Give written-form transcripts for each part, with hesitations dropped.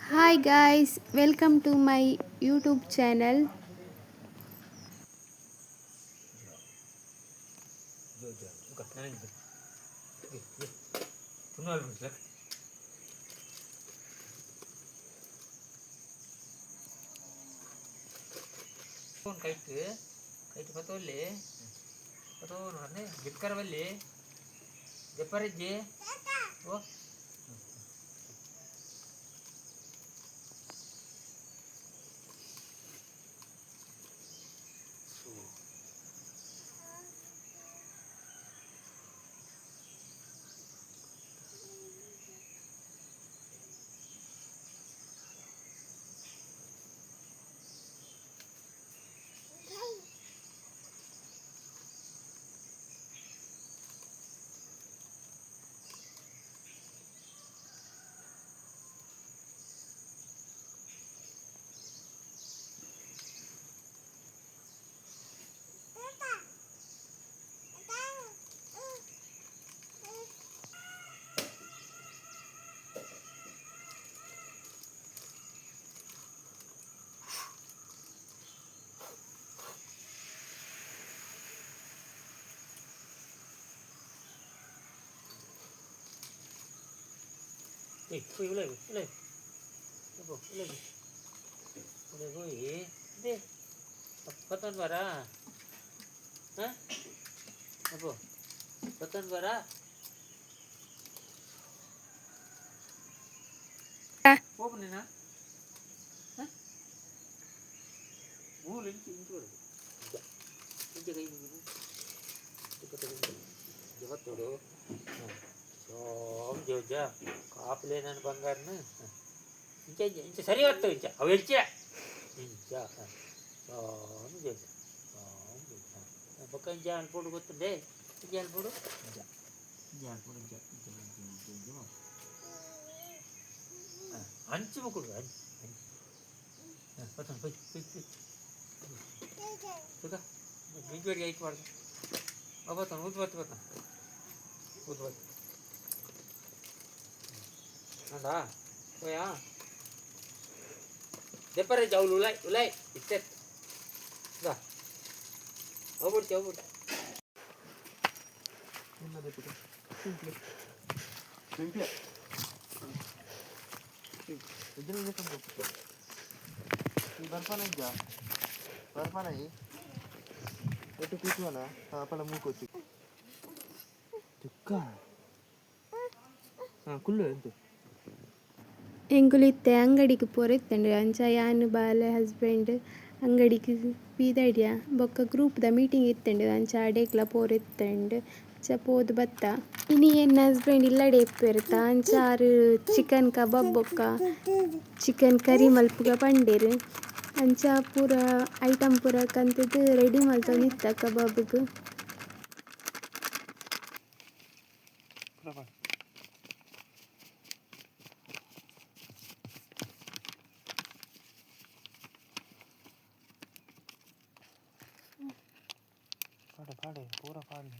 Hi guys, welcome to my YouTube channel. Phone kite kite ಪತ್ತೊಲ್ಲಿ ಪತ್ತೋನು ಗಿಟ್ಕರವಲ್ಲಿ ದೆಪ್ಪರಜ್ಜಿ ಓ. ಏಯ್ ಹೋಯ್ ಉಲೈ ಉಲೈ ಅಬ್ಬೋ ಉಲೈ ಉಲೈ ಹೋಯ್ they ಪತ್ತೊಂದು ಬಾರಾ. ಹಾಂ ಅಬ್ಬೋ ಪತ್ತೊಂದು ಬಾರಾ. ಓಪನೇನಾ? ಹಾಂ ಮೂಲು ಇಂಚು ಇಂಚು ಬರೋದು ಇಂಚ ಇಂಚ ಕೈ ಮುಗಿದು ಜವತ್ತೋಡು. ಹಾಂ ಸೋಮ್ ಜೋಜ ಕಾಪುಲೆ ನಾನು ಬಂಗಾರನ. ಇಂಚ ಇಂಚ ಇಂಚ ಸರಿ ಹೊತ್ತು ಇಂಚ ಅವು ಹೆಚ್ಚ ಇಂಚ. ಹಾಂ ಸೋಮ್ ಜೋಜ ಸೋಮ್ ಜೋಜ. ಹಾಂ ಬೊಕ್ಕ ಇಂಚ ಅನ್ಪೋಡು ಗೊತ್ತುಂಡೆ ಇಂಚ ಅನ್ಪೋಡು ಇಂಚ ಇಂಚ ಅನ್ಪೋಡು ಇಂಚ ಇಂಚ ಇಂಚ ಇಂಚ ಇಂಚ. ಹಾಂ ಅಂಚು ಮುಕ್ಕುಡು ಅಂಚು ಅಂಚು. ಹಾಂ ಬತ್ತೊಂಡು ಪೊಯ್ ಪೊಯ್ ಪೊಯ್ ತುಕ ಬಿಂಜೋಡಿ ಐಕ್ ಮಾಡ್ದು ಬತ್ತೊಂಡು ಉದ್ದು ಬತ್ತು ಬತ್ತ ಉದ್ದು ಬತ್ತು ಅಂಡಾ పోయా ದೆಪ್ಪರೆ ಜೌಲು ಉಲಾಯ್ ಉಲಾಯ್ ಇತ್ತೆ ದಾ ಅವು ಬಿಡ್ತಿ ಅವು ಬಿಡ್ತಿ. ಬರ್ಪಾನ ಇಜ್ಜಾ ಬರ್ಪಾನ ಒಟ್ಟು ಕೂತ್ವನ ಅಪ್ಪನ ಮೂಕೊತ್ತು ತುಕ್ಕ. ಹಾಂ ಕುಲ್ಲು ಎಂತು. ಎಂಕುಲು ಇತ್ತೆ ಅಂಗಡಿಗ್ ಪೋರೆತ್ತಂಡ್. ಅಂಚ ಯಾನ್ ಬಾಲೆ ಹಸ್ಬೆಂಡ್ ಅಂಗಡಿಗ್ ಪಿದಡಿಯ. ಬೊಕ್ಕ ಗ್ರೂಪ್ ದ ಮೀಟಿಂಗ್ ಇತ್ತಂಡ್, ಅಂಚ ಅಡೇಕ್ಲ ಪೋರೆತ್ತಂಡ್. ಅಂಚ ಪೋದು ಬತ್ತ. ಇನಿ ಎನ್ನ ಹಸ್ಬೆಂಡ್ ಇಲ್ಲಡೆ ಇಪ್ಪೆರ್ತ, ಅಂಚ ಆರ್ ಚಿಕನ್ ಕಬಾಬ್ ಬೊಕ್ಕ ಚಿಕನ್ ಕರಿ ಮಲ್ಪುಗ ಪಂಡೆರ್. ಅಂಚ ಪೂರ ಐಟಮ್ ಪೂರ ಕಂತುದು ರೆಡಿ ಮಲ್ತೊಂದಿತ್ತ ಕಬಾಬ್ಗ್. ಪಾಡೆ ಪಾಡೆ ಪೂರ ಪಾಡ್ಲೆ.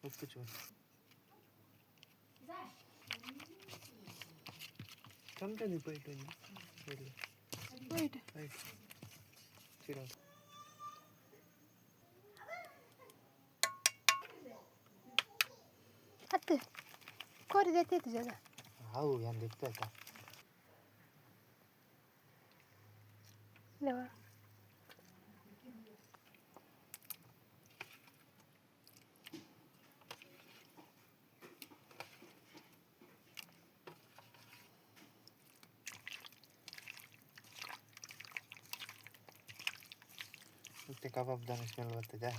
ಉಪ್ಪು ಚೂರು ಚಮಚ ಪೋಯ್ತು ವೈಟ್. ರೈಟ್ ಸಿರ. ಅತ್ತು ಕೋರಿ ದೆತ್ತಿತ್ತು ಜಗ. ಹಾವು ಏನು ಇತ್ತ. ಇಲ್ಲವಾ? ಮತ್ತೆ ಕಬಾಬ್ ದಾನ ಸ್ಮೆಲ್ ಬರ್ತದೆ.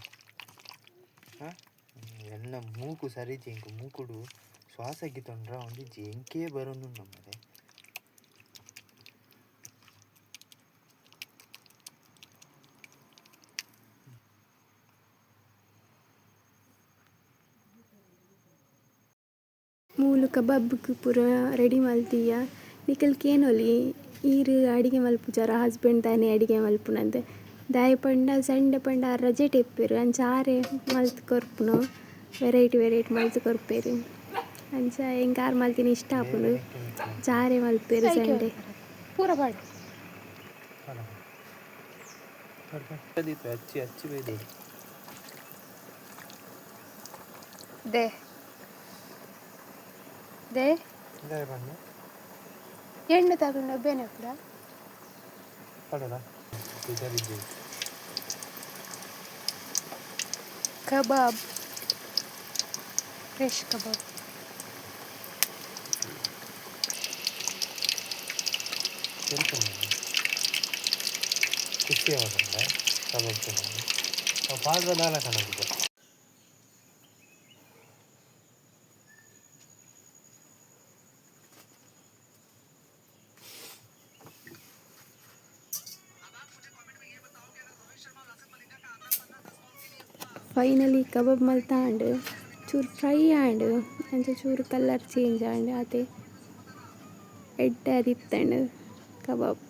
ಹಾಂ ಎನ್ನ ಮೂಕು ಸರಿ ಎಂಕ್ ಮೂಕುಡು ಶ್ವಾಸ ಗಿತ್ತೊಂಡ್ರ ಒಂಜಿ ಎಂಕೇ ಬರೊಂದುಂಡು ನಮ್ಮರೆ. ಮೂಲು ಕಬಾಬ್ ಪೂರ ರೆಡಿ ಮಲ್ತಿಯ ನಿಕುಲು ಕೇನೊಲಿ ಈರ್ ಅಡಿಗೆ ಮಲ್ಪುಜರ ಹಸ್ಬೆಂಡ್ ದಾನೆ ಅಡಿಗೆ ಮಲ್ಪುನಂದ್ ದಾಯೆ ಪಂಡ ಸಂಡೆ ಪಂಡ ಆರ್ ರಜೆಟ್ ಇಪ್ಪೆರ್ ಅಂಚ ಆರೇ ಮಲ್ತ್ ಕೊರ್ಪುನು ವೆರೈಟಿ ವೆರೈಟಿ ಮಲ್ತ್ ಕೊರ್ಪೆರ್ ಅಂಚ ಎಂಕ್ ಆರ್ ಮಲ್ತಿನ ಇಷ್ಟ ಆಪುಂಡು ಅಂಚ ಆರೇ ಮಲ್ಪೆರ್ ಸಂಡೆ. ಪೂರ ಪಾಡು. ಅಚ್ಚಿ ಅಚ್ಚಿ ಬೈದು. ದೆ ದೆ ಬಣ್ಣ. ಎಣ್ಣೆ ತಗೊಂಡು ಬೇನೆ ಕೂಡ. ಪಡೋಣ ಸರಿ. ಕಬಾಬ್, ಫ್ರೆಶ್ ಕಬಾಬ್. ಖುಷಿ ಆಗೋದಂದ್ರೆ ಕಬಾಬ್ ತಿನ್ನೋದು ಅವು ಪಾಡ್ರೆ ದಾಲ ಕಾಣೋದಿಲ್ಲ. ಫೈನಲಿ ಕಬಾಬ್ ಮಲ್ತಾಂಡ್ ಚೂರು ಫ್ರೈ ಆಂಡ್ ಅಂಚ ಚೂರು ಕಲರ್ ಚೇಂಜ್ ಆಂಡ್ ಆತೆ ಎಡ್ಡೆ ಆದಿತ್ತ್ಂಡ್ ಕಬಾಬ್.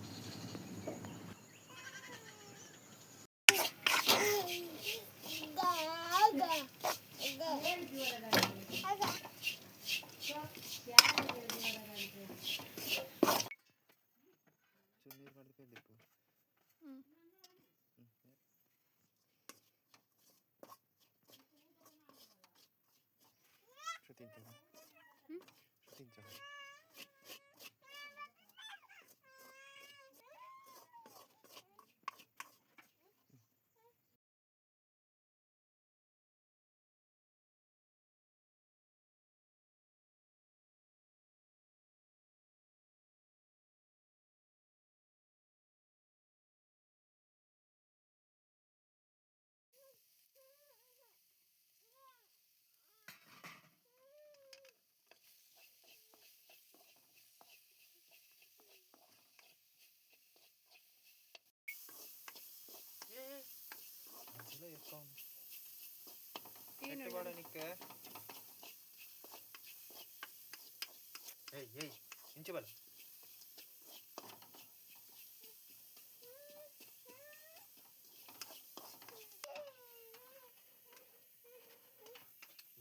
ಏಯ್ ಏಯ್ ಇಂಚು ಬಲ.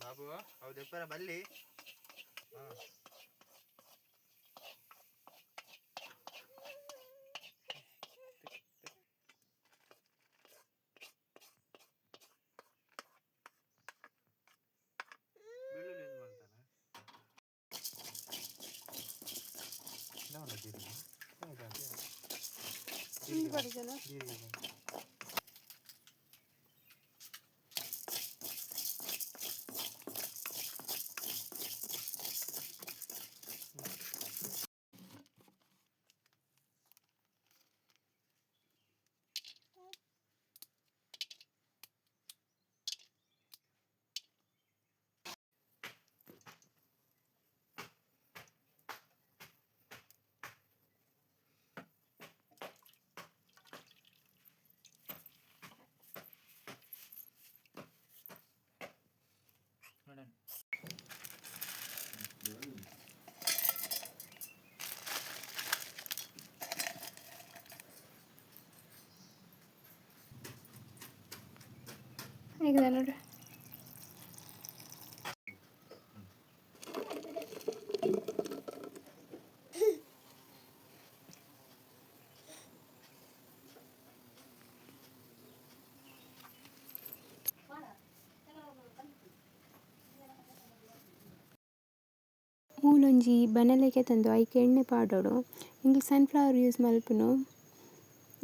ಬಾಬು ಅವು ದೆಪ್ಪರ ಬಲ್ಲಿ. ಹಾಂ ಬೆಳ್ಳುಳ್ಳಿ ಒಂದು ಮಾಡ್ತಾನ ನೋಡ ಜೀರಿಗೆ. ಬರುದಲ್ಲ. ಜೀರಿಗೆ. ಹೇಗಿದೆ ನೋಡ್ರಿ. ಮೂಲೊಂಜಿ ಬನಲೆಗೆ ತಂದು ಐಕ್ ಎಣ್ಣೆ ಪಾಡೊಡು ಎಂಕುಲು sunflower use ಮನ್ಪುನು.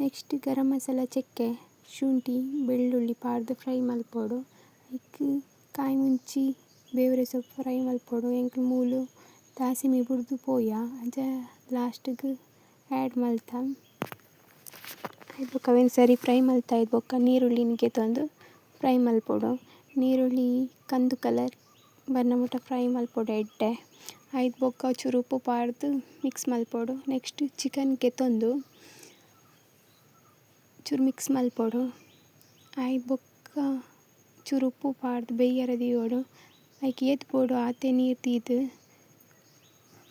Next garam masala, ಚಕ್ಕೆ, ಶುಂಠಿ, ಬೆಳ್ಳುಳ್ಳಿ ಪಾಡ್ದ್ ಫ್ರೈ ಮನ್ಪೊಡು ಐಕ್ ಕಾಯಿ ಮುಂಚಿ ಬೇವುರೆ ಸೊಪ್ಪು ಫ್ರೈ ಮನ್ಪೊಡು ಎಂಕುಲು ಮೂಲು ದಾಸಿಮಿ ಬುರ್ದು ಪೋಯ ಅಂಚ ಲಾಸ್ಟ್ ಗು ಆಡ್ ಮಲ್ತ. ಐಟ್ ಬೊಕ ಅವೆನ್ ಸರಿ ಫ್ರೈ ಮಲ್ತಾಯಿ ಬೊಕ ನೀರುಳ್ಳಿ ಗೆತೊಂದು ಫ್ರೈ ಮನ್ಪೊಡು ನೀರುಳ್ಳಿ ಕಂದು ಕಲರ್ ಬರ್ನ ಮುಟ ಫ್ರೈ ಮನ್ಪೊಡು ಎಡ್ಡೆ ಐಟ್ ಬೊಕ ಚೂರು ಉಪ್ಪು ಪಾಡ್ದ್ ಮಿಕ್ಸ್ ಮನ್ಪೊಡು ನೆಕ್ಸ್ಟ್ ಚಿಕನ್ ಗೆತೊಂದು ಚೂರು ಮಿಕ್ಸ್ ಮನ್ಪೊಡು ಐಟ್ ಬೊಕ ಚೂರು ಉಪ್ಪು ಪಾಡ್ದ್ ಬೇಯರೆ ದೀವೊಡು ಐಕ್ ಏತ್ ಬೋಡು ಆತೆ ನೀರ್ ದೀದ್.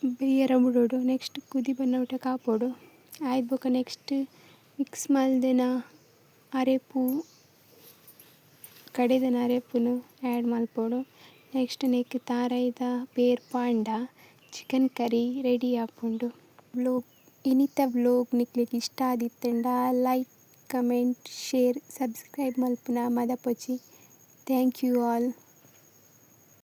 ಬೇಯರೆ ಬುಡೊಡು ನೆಕ್ಸ್ಟ್ ಕುದಿ ಬನ್ನಗ ಮುಟ ಕಾಪೊಡು ಐಡ್ ಬೊಕ ನೆಕ್ಸ್ಟ್ ಮಿಕ್ಸ್ ಮಲ್ದಿನ ಅರೆಪು ಕಡೆದಿನ ಅರೆಪುನು ಆಡ್ ಮನ್ಪೊಡು ನೆಕ್ಸ್ಟ್ ನೆಕ್ಕ್ ತಾರಾಯಿದ ಪೇರ್ ಪಾಂಡ ಚಿಕನ್ ಕರಿ ರೆಡಿ ಆಪುಂಡು. ವ್ಲೋಗ್ ಇನಿತ ವ್ಲೋಗ್ ನಿಕ್ಲೆಗ್ ಇಷ್ಟ ಆದಿತ್ತುಂಡ ಲೈಕ್ ಕಮೆಂಟ್ ಶೇರ್ ಸಬ್ಸ್ಕ್ರೈಬ್ ಮನ್ಪುನ ಮದಪೊಚಿ thank you all.